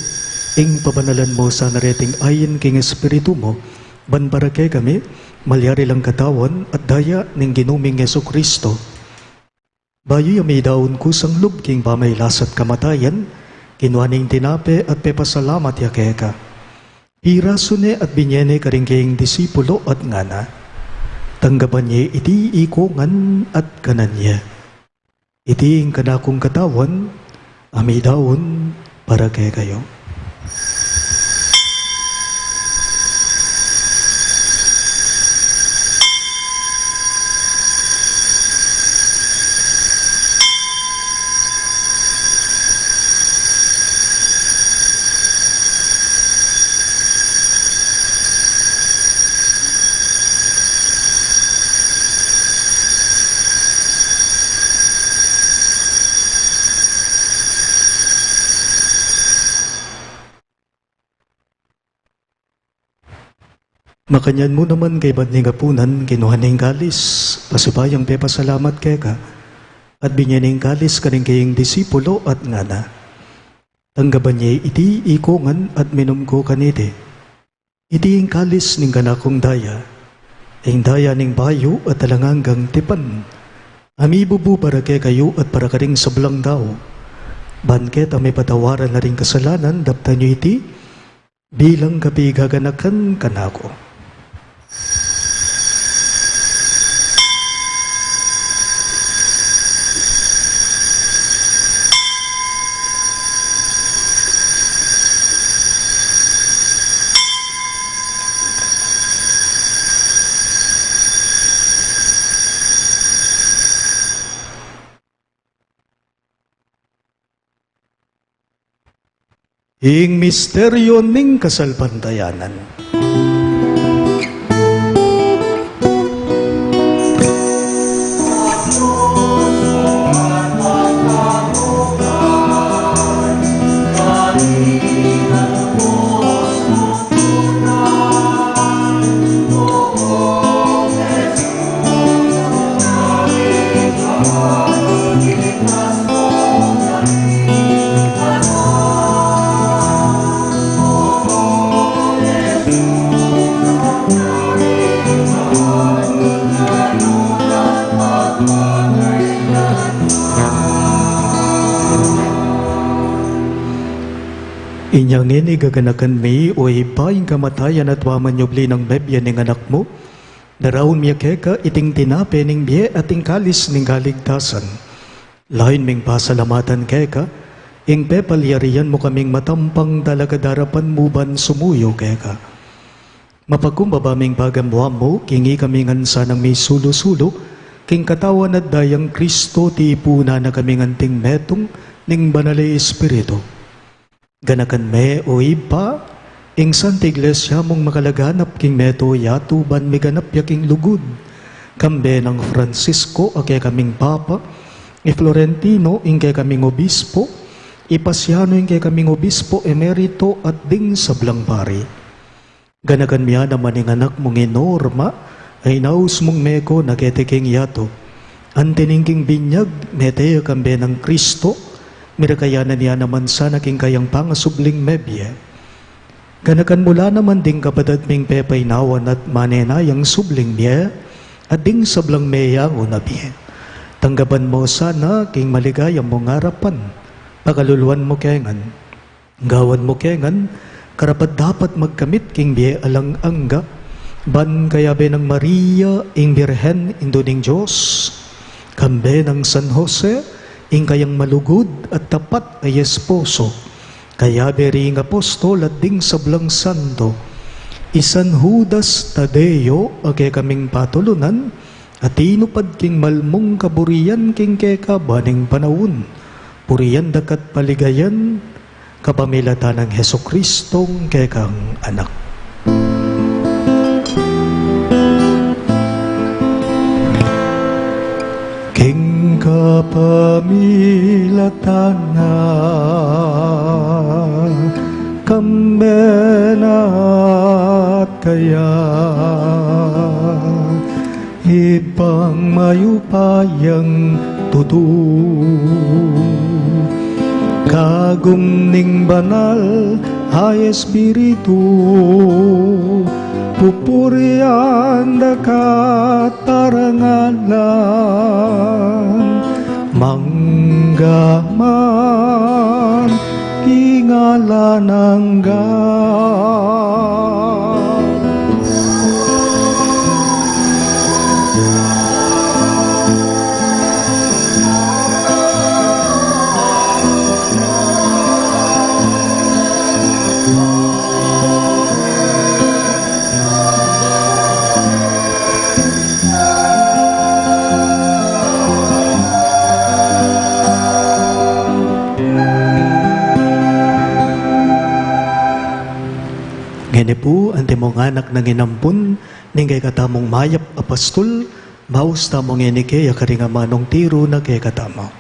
ing pabanalan mu sana reting ain king Espiritu mu, ban para kekami, malyari lang katawan at daya ning Ginu ming Jesucristo. Bayu ya midaun kusang lub king pamailas at kamatayan, kinua ne ing tinape at pepasalamat ya keka. Pirasu ne at binye ne karing kayang disipulo at ngana, tanggapan ye iti ikongan at kanan ye. Iti ing kanakung katawan, a midaun para kekayu. Makanyan mu naman kaybat ning apunan, kinua ne ing kalis, pasibayung pepasalamat keka, at binye ne ing kalis karing kayang disipulo at ngana, tanggapan ye iti ikongan at minum ko kaniti. Iti ing kalis ning kanakung daya, ing daya ning bayu at alang anggang tipan, a mibubu para kekayu at para karing sablang tau, ban keta mipatawaran la ring kasalanan. Daptan yu iti bilang kapigaganakan kanaku. Ing misteryo ning kasalpantayanan. Inya ngeni gaganakan mi, o Ibpa, ing kamatayan at pamanyubli nang mebie ning Anak mu, daraun mi keka iting tinape ning bie at ing kalis ning kaligtasan. Layun ming pasalamatan keka ing pepalyarian mu kaming matampang talaga darapan mu ban sumuyu keka. Mapakumbaba ming pagamuan mu king ikami ngan sanang misulu-sulu king katawan at dayang Kristo, tipunan na kaming anting metung ning Banal a Espiritu. Ganakan me, o Ibpa, ing Santa Iglesia mung makalaganap king meto yatu ban miganap ya king lugud, kambe nang Francisco a kekaming Papa, i Florentino ing kekaming Obispo, i Pasiano ing kekaming Obispo Emerito at ding sablang pari. Ganakan mi ya naman ing anak mung i Norma, a inaus mung meko na keti king yatu. Anti ning king binyag, mete ya kambe nang Kristo, mirakayanan ya naman sana king kayang pangasubling mebie. Ganakan mu la naman ding kapatad ming pepainawan at manenayang subling mie, at ding sablang meyangu na bie. Tanggapan mu sana king maligaya mung arapan, pakaluluan mu kengan. Gawan mu kengan karapat-dapat magkamit king bie alang angga, ban kayabe nang Maria ing Birhen, Indu ning Dios, kambe nang San Jose, ing kayang malugud at tapat a esposo, kayabe ring apostol at ding sablang santo, i San Judas Tadeo a kekaming patulunan, a tinupad king malmung kaburian king keka ban ing panaun, purian da ka at paligayan, kapamilatan nang Jesucristong kekang Anak. King kapamilatan na, kambe na at kaya, Ibpang mayupayang tutu, kagum ning Banal a Espiritu, pupurian da ka at parangalan, mangga man king alang angga. Ngeni pu, antimong anak nang inampun ning kekatamung mayap a pastul, maus tamu ngeni keya karing amanung tiru na kekatamu.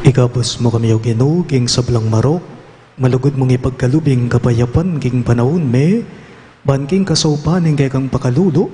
Ikabus mu kami, O Ginu, king sablang marok, malugud mung ipagkalub ing kapayapan king panaun mi, ban king kasaupan ning kekang pakalulu,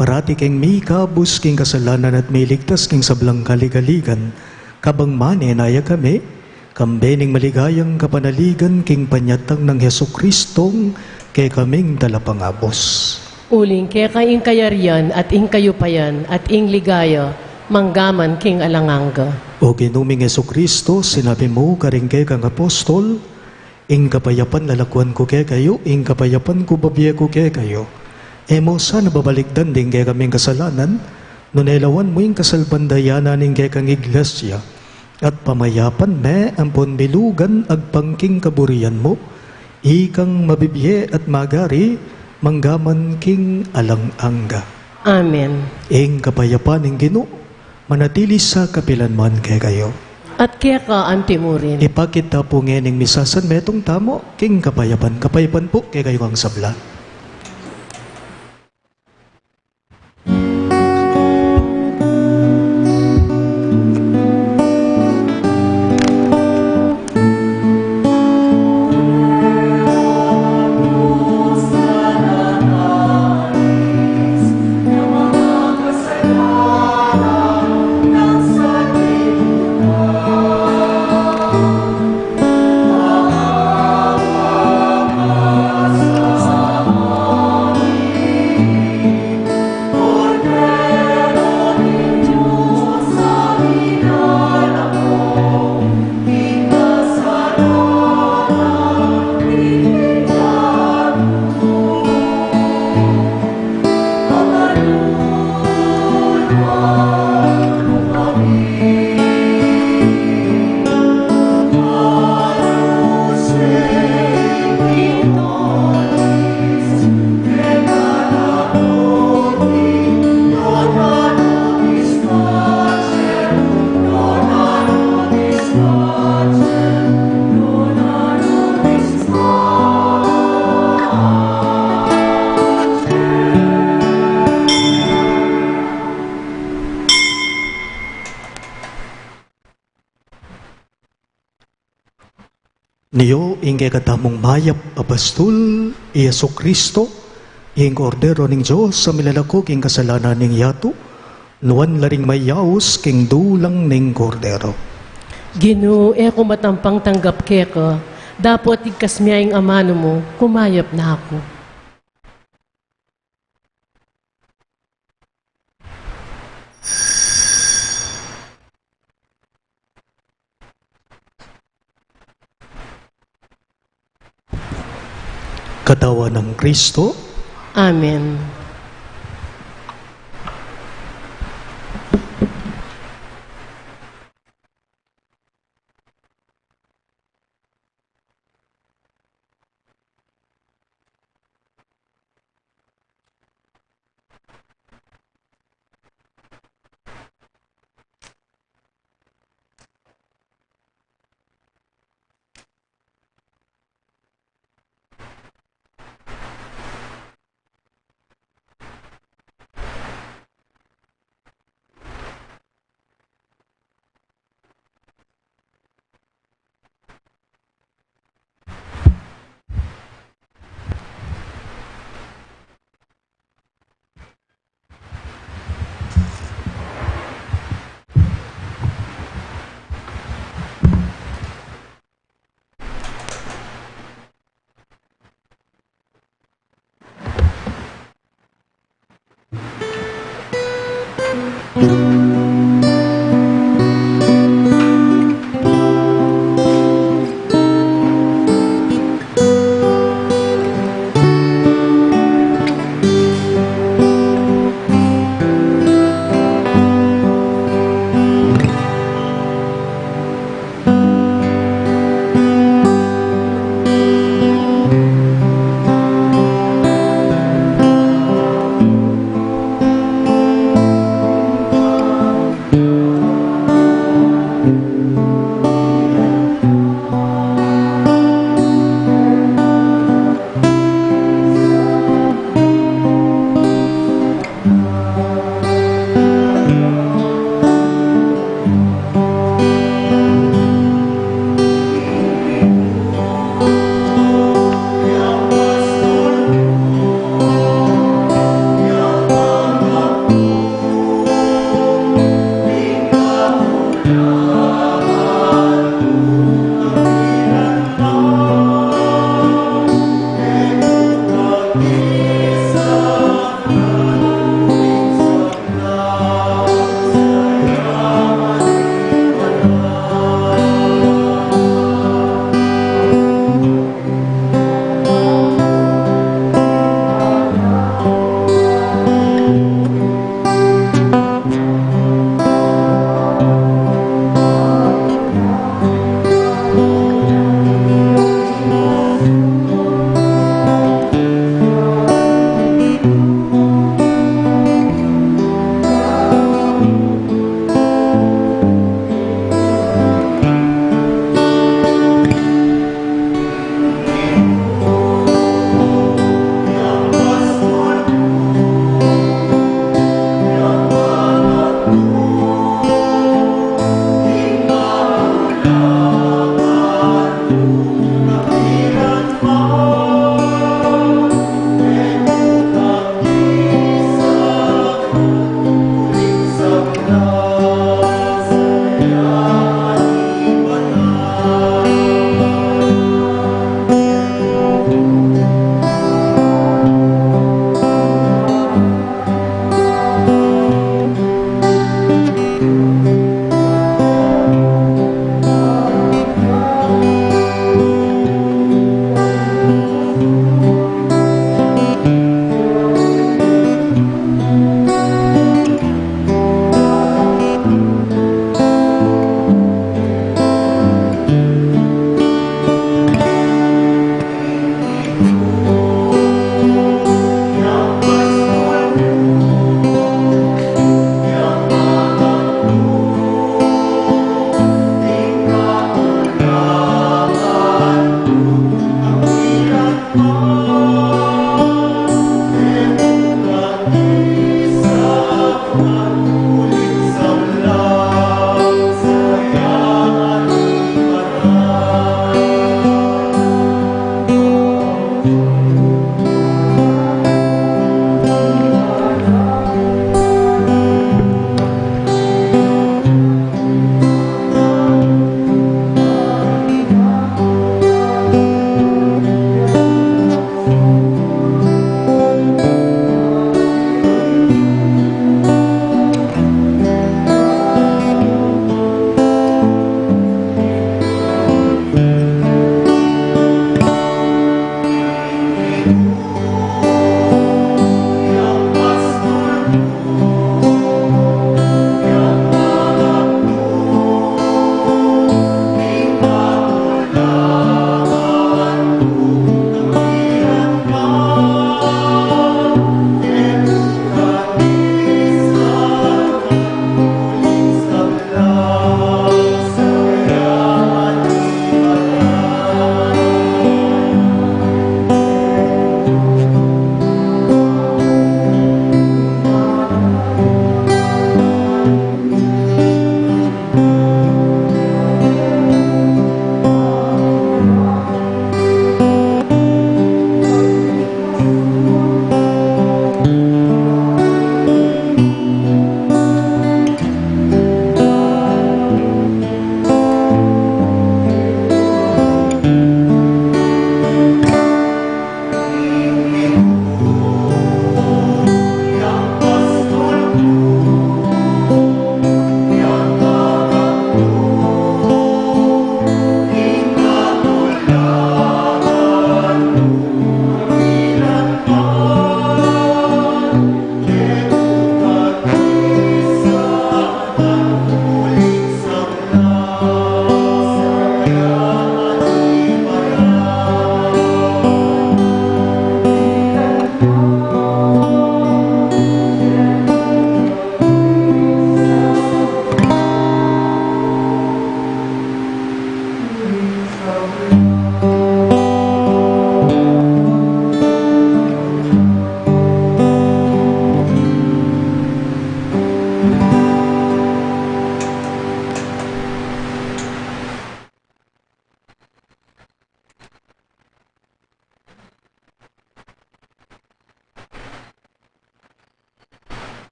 parati keng mikabus king kasalanan at miligtas king sablang kaligaligan, kabang manenaya kami, kambe ning maligayang kapanaligan king panyatang nang Jesucristong kekaming talapangabus. Uling keka ing kayarian at ing kayupayan at ing ligaya, manggaman king alang angga. O Ginu ming Jesucristo, sinabi mu karing kekang apostol, "Ing kapayapan lalakuan ku kekayu, ing kapayapan ku bibie ku kekayu." E mu sana babalikdan ding kekaming kasalanan, nune lawan mu ing kasalpantayanan ning kekang Iglesia, at pamayapan me ampon milugan agpang king kaburian mu, ikang mabibie at magari, manggaman king alang angga. Amen. Ing kapayapan ning Ginu, manatili sa kapilan man kekayu. At keka anti mu rin. Ipakit ta pu ngening misasan metung tamu king kapayapan. Kapayapan pu kekayu ngan sabla. Nio ing kekatamung mayap a pastul, i Jesucristo, ing Kordero ning Dios, a milalako king kasalanan ning yatu, nuan la ring mayaus king dulang ning Kordero. Ginu, e ku matampang tanggap keka, dapot igkas me ing amanu mu, kumayap na ku. Katawan nang Kristo. Amen.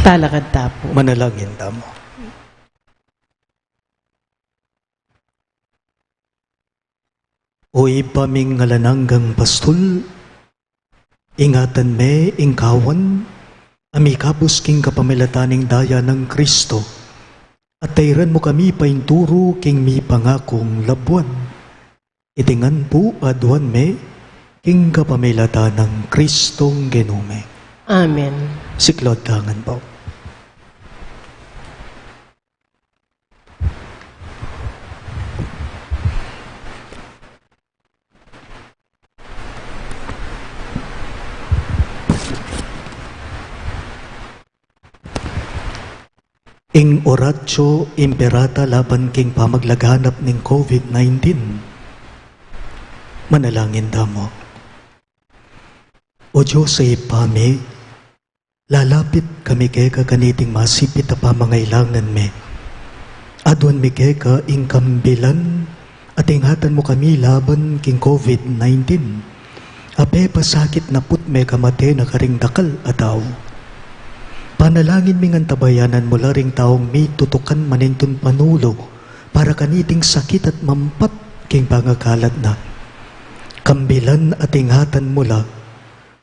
Talakad ta pu. Manalangin tamu. O Ibpa ming alang anggang pastul, ingatan me ing kawan a mikabus king kapamilatan ning daya nang Kristo, at tairan mu kami painturu king mipangakung labuan. Iti ngan pu aduan mi king kapamilatan nang Kristong Ginu mi. Amen. Siklaud kayu ngan pu. Ing Oratio Imperata laban king pamaglaganap ning COVID nineteen. Manalangin tamu. O Dios a Ibpa mi, lalapit kami keka kaniting masipit a pamangailangan mi. Aduan mi keka ing kambilan at ingatan mu kami laban king COVID nineteen. A pepasakit na pu't mekamate na karing dakal a tau. Panalangin mi ngan tabayanan mu la ring taung mitutukan manintun panulu para kaniting sakit at mampat king pangakalat na. Kambilan at ingatan mu la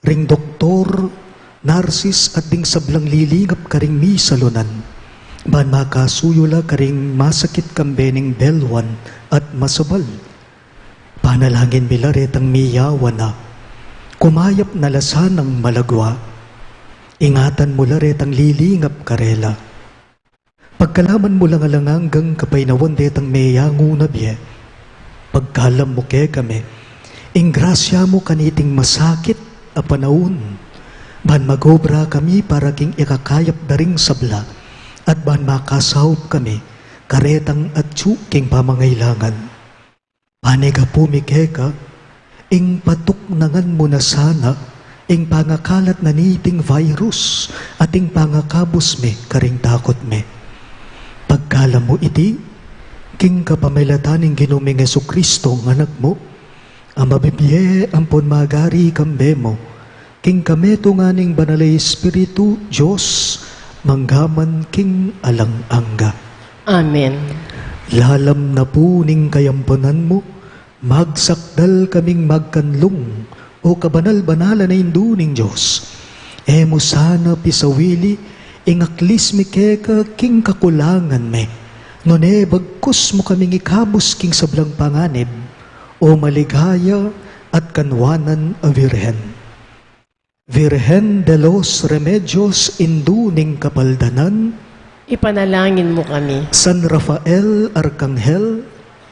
ring doktor, narsis at ding sablang lilingap karing misalunan, ban makasuyu la karing masakit kambe ning belwan at masabal. Panalangin mi la retang miyawan na, kumayap na la sanang malagwa. Ingatan mu la retang lilingap karela. Pagkalaman mu lang alang anggang kapaynawan detang meyangu na bie. Pagkalam mu kekami ing grasya mu kaniting masakit a panaun, ban magobra kami para king ikakayap da ring sabla, at ban makasaup kami karetang atyu king pamangailangan. Panigapu mi keka, ing patuknangan mu na sana ing pangakalat na niting virus at ing pangakabus mi karing takut mi. Pagkalam mu iti king kapamilatan ning Ginu ming Jesucristo, Anak mu, a mabibie ampon magari kambe mu, king kametungan ning Banal a Espiritu, Dios, mangga man king alang angga. Amen. Lalam na pu ning kayampunan mu, magsakdal kaming magkanlung, o kabanal-banalan a Indu ning Dios. E mu sana pisawili ing aklis mi keka king kakulangan mi, nune bagkus mu kaming ikabus king sablang panganib, o maligaya at kanwanan a Virgen. Virgen de los Remedios, Indu ning Kapaldanan. Ipanalangin mu kami. San Rafael Arkanghel.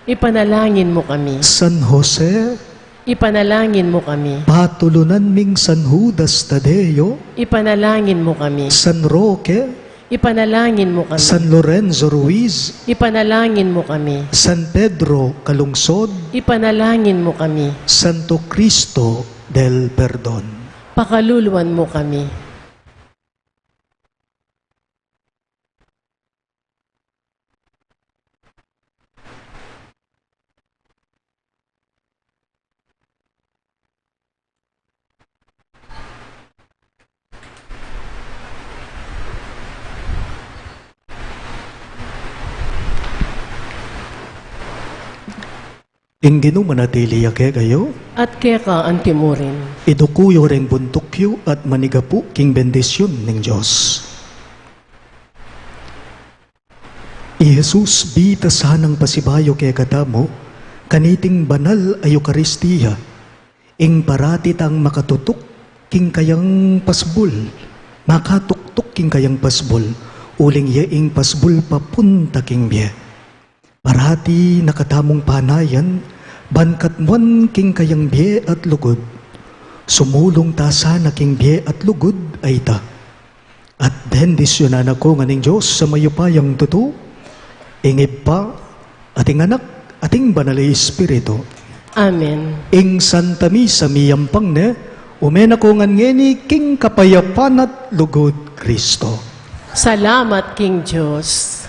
Ipanalangin mu kami. San Jose. Ipanalangin mu kami. Patulunan ming San Judas Tadeo. Ipanalangin mu kami. San Roque. Ipanalangin mu kami. San Lorenzo Ruiz. Ipanalangin mu kami. San Pedro Calungsod. Ipanalangin mu kami. Santo Cristo del Perdon. Pakaluluan mu kami. Ing Ginu manatili ya kekayu. At keka antimurin. Iduku yu ring buntuk yu at manigapu king bendisyun ning Dios. I Jesus, bita sanang pasibayu kekatamu kaniting banal a Eukaristia, ing parati tang makatutuk king kayang pasbul, makatuktuk king kayang pasbul, uling ya ing pasbul papunta king bie. Parati na katamung panayan ban katmuan king kayang bie at lugud. Sumulung ta sana king bie at lugud a ita. At bendisyunan na ko ngan ning Dios a mayupayang tutu, ing Ibpa, at ing Anak, at ing Banal a Espiritu. Amen. Ing Santa Misa miyampang ne, ume na ko ngan ngeni king kapayapan at lugud Kristo. Salamat king Dios.